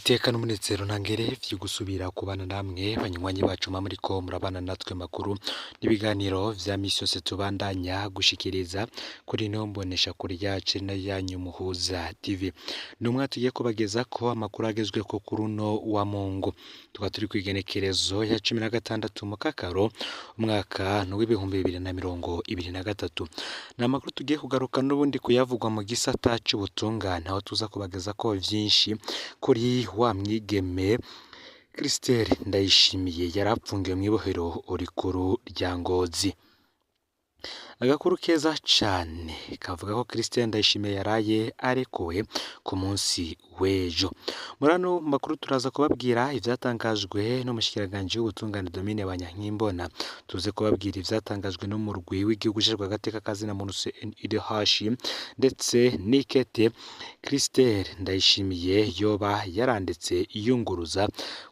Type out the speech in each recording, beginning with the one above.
Iteka n'umunezero ntangere vyo gusubira kubana namwe banywanyi bacu mwa muriko murabana natwe makuru n'ibiganiro vya misi yose tubandanya gushikiriza kuri ino mboneshakure yacu na yanyu Muhuza TV. Ni umwanya tugiye kubagezako amakuru agezweko kuri uno wa Mungu. Tukaba turi kw'igenekerezo ya 16 Mukakaro umwaka w'2023. Ni amakuru tugiye kugaruka n'ubundi kuyavugwa mu gisata c'ubutungane aho tuza kubagezako vyinshi kuri wa mwigeme Christelle Ndayishimiye yari apfungiwe mw'ibohero rikuru rya Ngozi. Agakuru keza cane kavuga ko Christelle Ndayishimiye yaraye arekuwe ku munsi w'ejo. Muri ano makuru turaza kubabwira ivyatangajwe n'umushikiranganji w'ubutungane Domine Banyankimbona, tuze kubabwira ivyatangajwe n'umurwi w'igihugu ujejwe agateka ka zina muntu CNIDH ndetse n'ikete Christelle Ndayishimiye yoba yaranditse yunguruza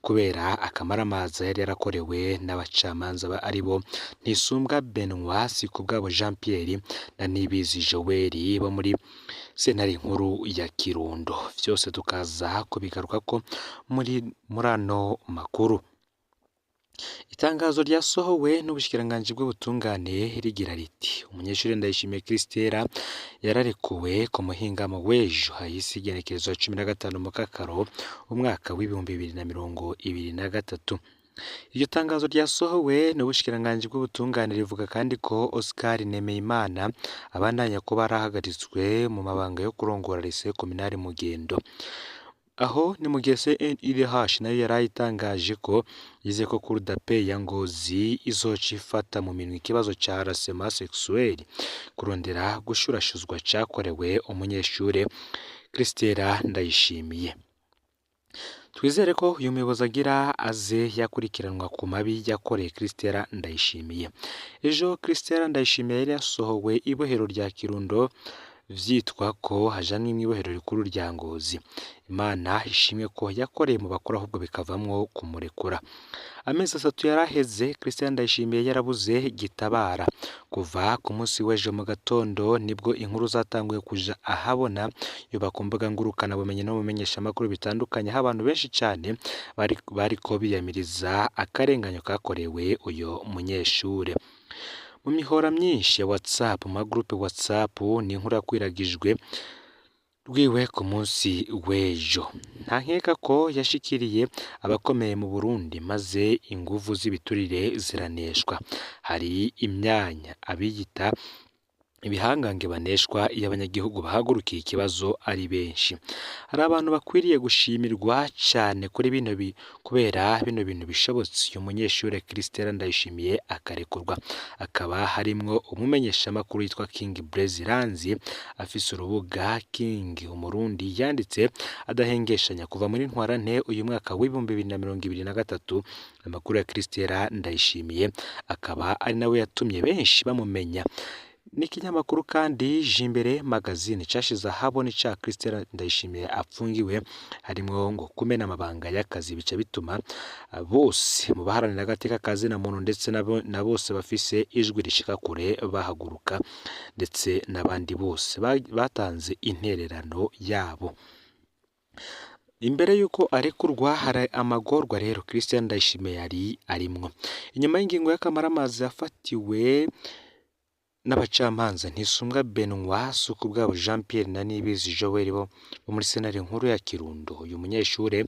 kubera akamaramaza yari yarakorewe n'abacamanza aribo Ntisumbwa Benoit, Sikubwabo Jean Pierre na Nibizi Joel bo muri sentare nkuru ya Kirundo. Vyose tukaza kubigarukako muri ano makuru. Itangazo ryasohowe n'ubushikiranganji bw'ubutungane rigira riti: umunyeshure Ndayishimiye Christelle yararekuwe ku muhingamo w'ejo hahise igenekerezo ya 15 Mukakaro umwaka w'2023. Iryo tangazo ryasohowe n'ubushikiranganji bw'ubutungane rivuga kandi ko Oscar Nemeyimana abandanya kuba arahagaritswe mu mabanga yo kurongora Lycée Communale Mugendo. Aho ni mu gihe CNIDH nayo yaraye itangaje ko yize ko Cour d'appel ya Ngozi izoca ifata mu minwe ikibazo ca harcèlement sexuel, kurondera gushurashuzwa cakorewe umunyeshure Christelle Ndayishimiye. Twizere ko uyu muyobozi agira aze yakurikiranwa ku mabi yakoreye Christelle Ndayishimiye. Ejo Christelle Ndayishimiye yari yasohowe ibohero rya Kirundo vyitwa ko hajanwe mw'ibohero rikuru rya Ngozi. Imana ishimwe ko yakoreye mu bakuru ahubwo bikavamwo kumurekura. Amezi atatu yaraheze Christelle Ndayishimiye yarabuze gitabara. Kuva ku munsi w'ejo mu gatondo nibwo inkuru zatanguye kuja ahabona yoba ku mbuga ngurukanabumenyi no mu menyeshamakuru bitandukanye, aho abantu benshi cane bariko biyamiriza akarenganyo kakorewe uyo munyeshure. Mu mihora myinshi ya WhatsApp, mu magroupe WhatsApp, ni inkuru yakwiragijwe rwiwe ku munsi w'ejo. Nta nkeka ko yashikiriye abakomeye mu Burundi maze inguvu z'ibiturire ziraneshwa. Hari imyanya abiyita ibihangange baneshwa iyo abanyagihugu bahagurukiye ikibazo ari benshi. Hari abantu bakwiriye gushimirwa cane kuri bino kubera bino bintu bishobotse uyu munyeshure Christelle Ndayishimiye akarekurwa. Akaba harimwo umumenyeshamakuru yitwa King Blaise Iranzi afise urubuga King Umurundi yanditse adahengeshanya kuva muri ntwarante uyu mwaka w'2023 amakuru ya Christelle Ndayishimiye, akaba ari nawe yatumye benshi bamumenya. N'ikinyamakuru kandi Jimbere Magazine cashize ahabona ica Christelle Ndayishimiye apfungiwe, harimwo ngo kumena amabanga y'akazi bica bituma bose mu baharanira agateka ka zina muntu ndetse na bose bafise ijwi rishika kure bahaguruka, ndetse n'abandi bose batanze intererano yabo. Imbere y'uko arekurwa hari amagorwa rero Christelle Ndayishimiye yari arimwo. Inyuma y'ingingo y'akamaramaza yafatiwe n'abacamanza Ntisumbwa Benoit, Sikubwabo Jean Pierre na Nibizi Joel bo muri sentare nkuru ya Kirundo. Uyu munyeshure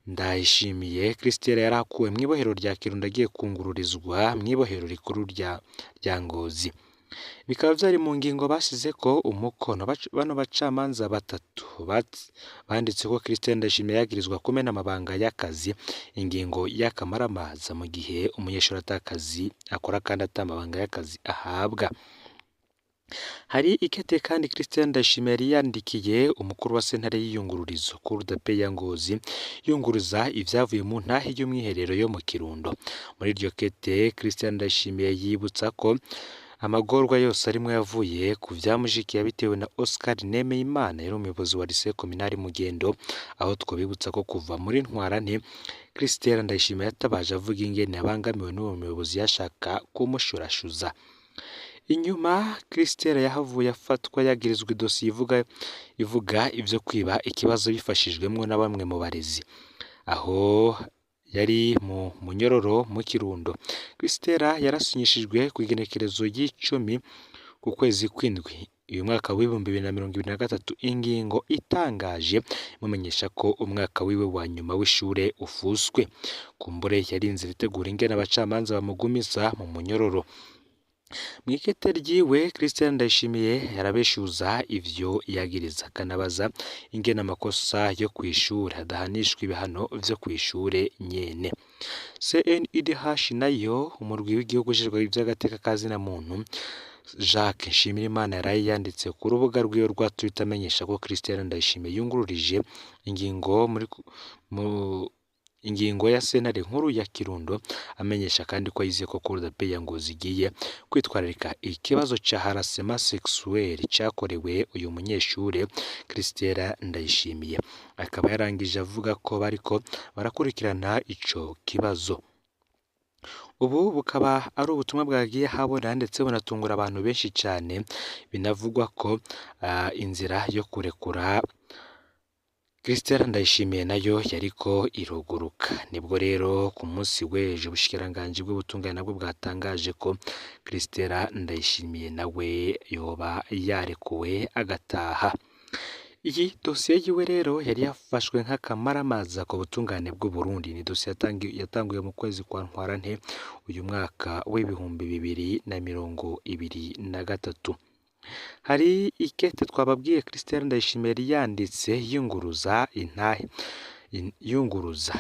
Ndayishimiye Christelle yari akuwe mw'ibohero rya Kirundo agiye kungururizwa mw'ibohero rikuru rya Ngozi. Bikaba vyari mu ngingo basizeko umukono. Bano bacamanza batatu banditse ko Christelle Ndayishimiye yagirizwa kumena amabanga y'akazi, ingingo y'akamaramaza mu gihe umunyeshure atakazi akora kandi ata mabanga y'akazi ahabwa. Hari ikete kandi Christelle Ndayishimiye yari yandikiye umukuru wa sentare y'iyungururizo Cour d'appel ya Ngozi yunguruza ivyavuye mu ntahe y'umwiherero yo mu Kirundo. Muri iryo kete Christelle Ndayishimiye yibutsa ko amagorwa yose arimwo yavuye ku vyamushikiye bitewe na Oscar Nemeyimana yari umuyobozi wa Lycée Communale Mugendo, aho twobibutsa ko kuva muri ntwarante Christelle Ndayishimiye yatabaje avuga ingene abangamiwe n'uwo muyobozi yashaka kumushurashuza. Inyuma Christelle yahavuye afatwa yagirizwa idosiye ivuga ivyo kwiba ikibazo bifashijwemwo na bamwe mu barezi. Aho yari mu munyororo mu Kirundo. Christelle yarasinyishijwe kw'igenekerezo ry'icumi ku kwezi kw'indwi uyu mwaka w'2023, ingingo itangaje imumenyesha ko umwaka wiwe wa nyuma w'ishure ufuswe. Kumbure yarinze itegura ingene abacamanza bamugumiza mu munyororo. Mw'ikete ryiwe Christian Ndayishimiye yarabeshuza ivyo yagiriza, akanabaza ingene amakosa yo kw'ishure adahanishwa ibihano vyo kw'ishure nyene. CNIDH nayo, umurwi w'igihugu ujejwe ivy'agateka ka zina muntu, Jacques Nshimirimana yaraye yanditse ku rubuga rwiwe rwa Twitter amenyesha ko Christian Ndayishimiye yungururije ingingo muri mu ingingo ya sentare nkuru ya Kirundo, amenyesha kandi ko yizeye ko Cour d'appel ya Ngozi igiye kwitwararika ikibazo ca harasement sexuel cakorewe uyu munyeshure Christelle Ndayishimiye. Akaba yarangije avuga ko bariko barakurikirana ico kibazo. Ubu bukaba ari ubutumwa bwagiye habona ndetse bunatungura abantu benshi cane, binavugwa ko inzira yo kurekura Christelle Ndayishimiye nayo yariko iruguruka. Nibwo rero ku munsi w'ejo ubushikiranganji bw'ubutungane nabwo bwatangaje ko Christelle Ndayishimiye nawe yoba yarekuwe agataha. Iyi dosiye yiwe rero yari yafashwe nk'akamaramaza ku butungane bw'u Burundi. Ni dosiye yatanguye mu kwezi kwa Ntwarante uyu mwaka w'2023. Hari ikete twababwiye Christelle Ndayishimiye yari yanditse yunguruza intahe, yunguruza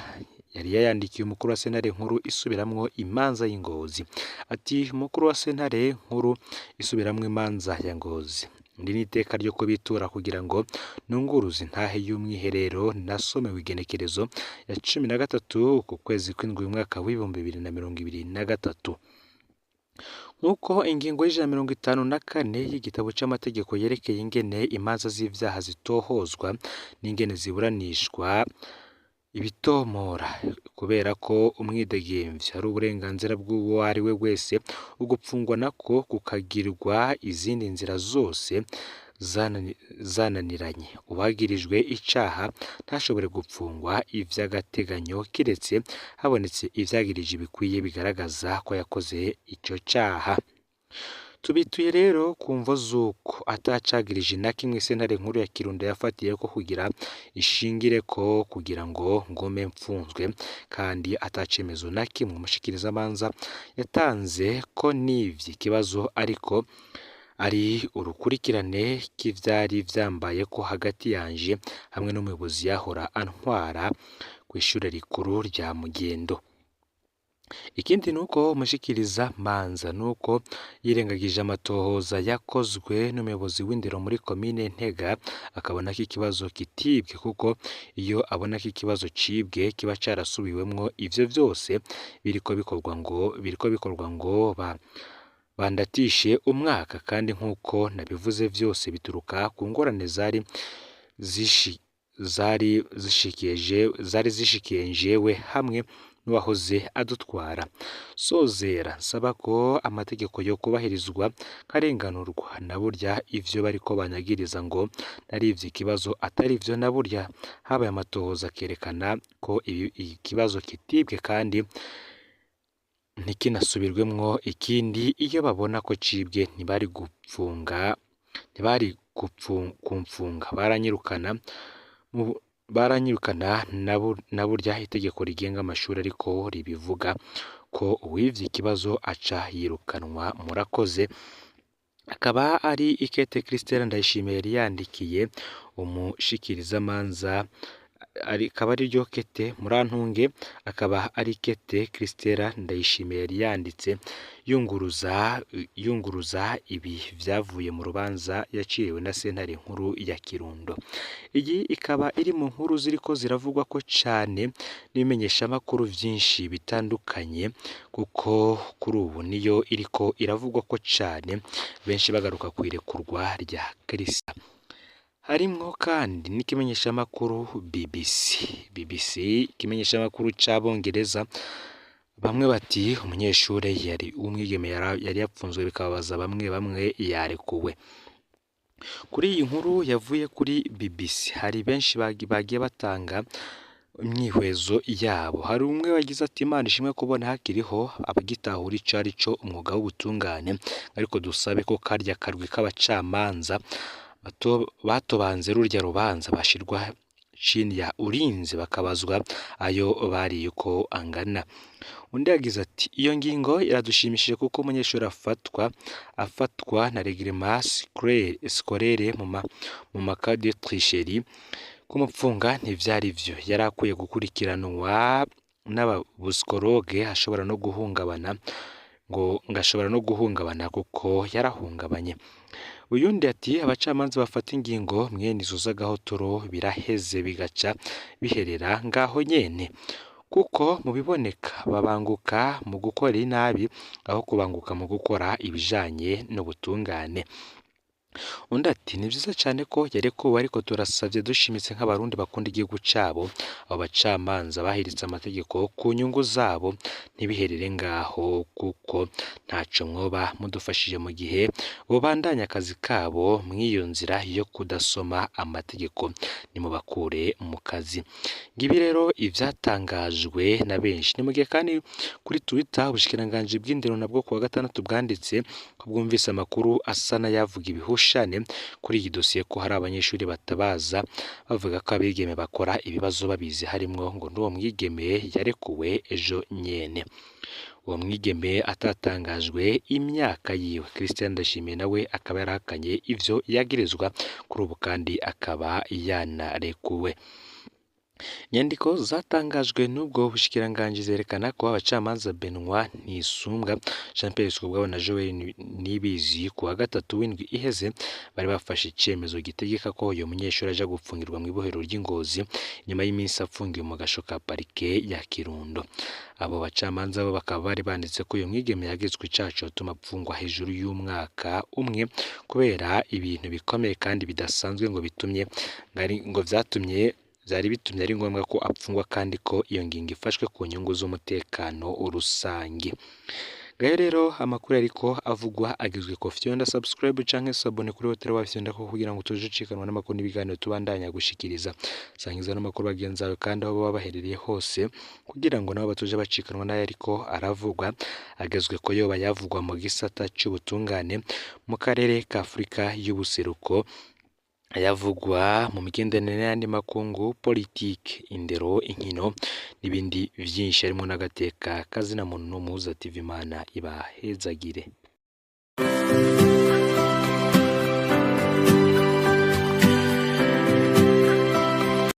yari yayandikiye umukuru wa sentare nkuru isubiramwo imanza y'Ingozi. Ati: umukuru wa sentare nkuru isubiramwo imanza ya Ngozi, iri ni iteka ryo kubitura kugira ngo nunguruze intahe y'umwiherero nasomewe igenekerezo ya 13 ku kwezi kw'indwi umwaka w'2023. Nk'uko ingingo y'154 y'igitabo c'amategeko yerekeye ingene imanza z'ivyaha zitohozwa n'ingene ziburanishwa ibitomora, kubera ko umwidegemvyo ari uburenganzira bw'uwo ari we wese, ugupfungwa nako kukagirwa izindi nzira zose zananiranye. Uwagirijwe icaha ntashobore gupfungwa ivy'agateganyo kiretse habonetse ivyagirije bikwiye bigaragaza ko yakoze ico caha. Tubituye rero ku mvo z'uko atacagirije na kimwe sentare nkuru ya Kirundo yafatiyeko kugira ishingireko kugira ngo ngume mfunzwe, kandi atacemezo na kimwe umushikirizamanza yatanze ko nivye ikibazo ariko ari urukurikirane k'ivyari vyambayeko hagati yanje hamwe n'umuyobozi yahora antwara kw'ishure rikuru rya Mugendo. Ikindi nuko umushikiriza manza nuko yirengagije amatohoza yakozwe n'umuyobozi w'indero muri komine Ntega, akabona ko ikibazo kitibwe, kuko iyo abona ko ikibazo cibwe kiba carasubiwemwo. Ivyo vyose biriko bikorwa ngo bandatishe umwaka, kandi nk'uko nabivuze vyose bituruka ku ngorane zari zishikiye jewe hamwe n'uwahoze adutwara. Sozera nsaba ko amategeko yo kubahirizwa nkarenganurwa, na burya ivyo bariko banyagiriza ngo narivye ikibazo atari vyo, na burya habaye amatohoza akerekana ko ikibazo kitibwe kandi ntikinasubirwemwo. Ikindi, iyo babona ko cibwe ntibari kumfunga, baranyirukana, na burya itegeko rigenga amashuri ariko ribivuga ko uwivye ikibazo aca yirukanwa. Murakoze. Akaba ari ikete Christelle Ndayishimiye yari yandikiye umushikirizamanza, akaba ariryo kete, murantunge, akaba ari ikete Christelle Ndayishimiye yari yanditse yunguruza ibi vyavuye mu rubanza yaciriwe na sentare nkuru ya Kirundo. Iyi ikaba iri mu nkuru ziriko ziravugwa ko cane n'ibimenyeshamakuru vyinshi bitandukanye, kuko kuri ubu niyo iriko iravugwa ko cane, benshi bagaruka kw'irekurwa rya Christa. Harimwo kandi n'ikimenyeshamakuru BBC, BBC ikimenyeshamakuru c'Abongereza. Bamwe bati umunyeshure yari w'umwigeme yari yapfunzwe bikababaza bamwe bamwe yarekuwe. Kuri iyi nkuru yavuye kuri BBC hari benshi bagiye batanga imyihwezo yabo. Hari umwe wagize ati Imana ishimwe kubona hakiriho abagitahura ico ari co umwuga w'ubutungane, ariko dusabe ko karya karwi k'abacamanza batobanze rurya rubanza bashirwa chini ya ulinzi bakabazwa ayo bariye uko angana. Undi yagize ati iyo ngingo iradushimishije kuko umunyeshuri afatwa na règlement scolaire mu ma cas de tricherie, kumupfunga ntivyari vyo, yari akwiye gukurikiranwa n'abapsychologue, ashobora no guhungabana ngo ngashobora no guhungabana kuko yarahungabanye. Uyundi ati abacamanza bafata ingingo mwene izo z'agahotoro biraheze bigaca biherera ngaho nyene, kuko mu biboneka babanguka mu gukora inabi aho kubanguka mu gukora ibijanye n'ubutungane. Undi ati ni vyiza cane ko yarekuwe, ariko turasavye dushimitse nk'abarundi bakunda igihugu cabo, abo bacamanza bahiritse amategeko ku nyungu zabo ntibiherere ngaho, kuko ntaco mwoba mudufashije mu gihe bobandanya akazi kabo mw'iyo nzira yo kudasoma amategeko, nimubakure mu kazi. Ngibi rero ivyatangajwe na benshi. Ni mu gihe kandi kuri Twitter ubushikiranganji bw'indero nabwo kuwa gatandatu bwanditse ko bwumvise amakuru asa n'ayavuga ibihushane kuri iyi dosiye, ko hari abanyeshuri batabaza bavuga ko abigeme bakora ibibazo babizi, harimwo ngo n'uwo mwigeme yarekuwe ejo nyene. Uwo mwigeme atatangajwe imyaka yiwe, Christian Ndashimiye nawe akaba yarahakanye ivyo yagirizwa, kuri ubu kandi akaba yanarekuwe. Inyandiko zatangajwe n'ubwo bushikiranganji zerekana ko abacamanza Benoit Ntisumbwa, Jean Pierre Sikubwabo na Joel Nibizi kuwa gatatu w'indwi iheze bari bafashe icemezo gitegeka ko uyo munyeshuri aja gupfungirwa mw'ibohero ry'Ingozi nyuma y'iminsi afungiwe mu gasho ka parike ya Kirundo. Abo bacamanza bo bakaba bari banditse ko uyo mwigeme yagizwe icaha cotuma apfungwa hejuru y'umwaka umwe kubera ibintu bikomeye kandi bidasanzwe ngo bitumye ngo vyatumye vyari bitumye ari ngombwa ko apfungwa, kandi ko iyo ngingo ifashwe ku nyungu z'umutekano rusangi. Ngayo rero amakuru ariko avugwa agizwe ko fyonda subscribe canke s'abonner kuri Hotel Wafyonda ko kugira ngo tuje ucikanwa n'amakuru n'ibiganiro tubandanya gushikiriza. Sangiza n'amakuru bagenzi bawe kandi aho baba baherereye hose kugira ngo nabo batuje bacikanwa n'ayo ariko aravugwa agezwe ko yoba yavugwa mu gisata c'ubutungane mu karere ka Afrika y'ubuseruko, ayavugwa mu migenderanire n'ayandi makungu, politike, indero, inkino n'ibindi vyinshi harimwo n'agateka kazina muntu. N'umuhuza TV, Imana ibahezagire.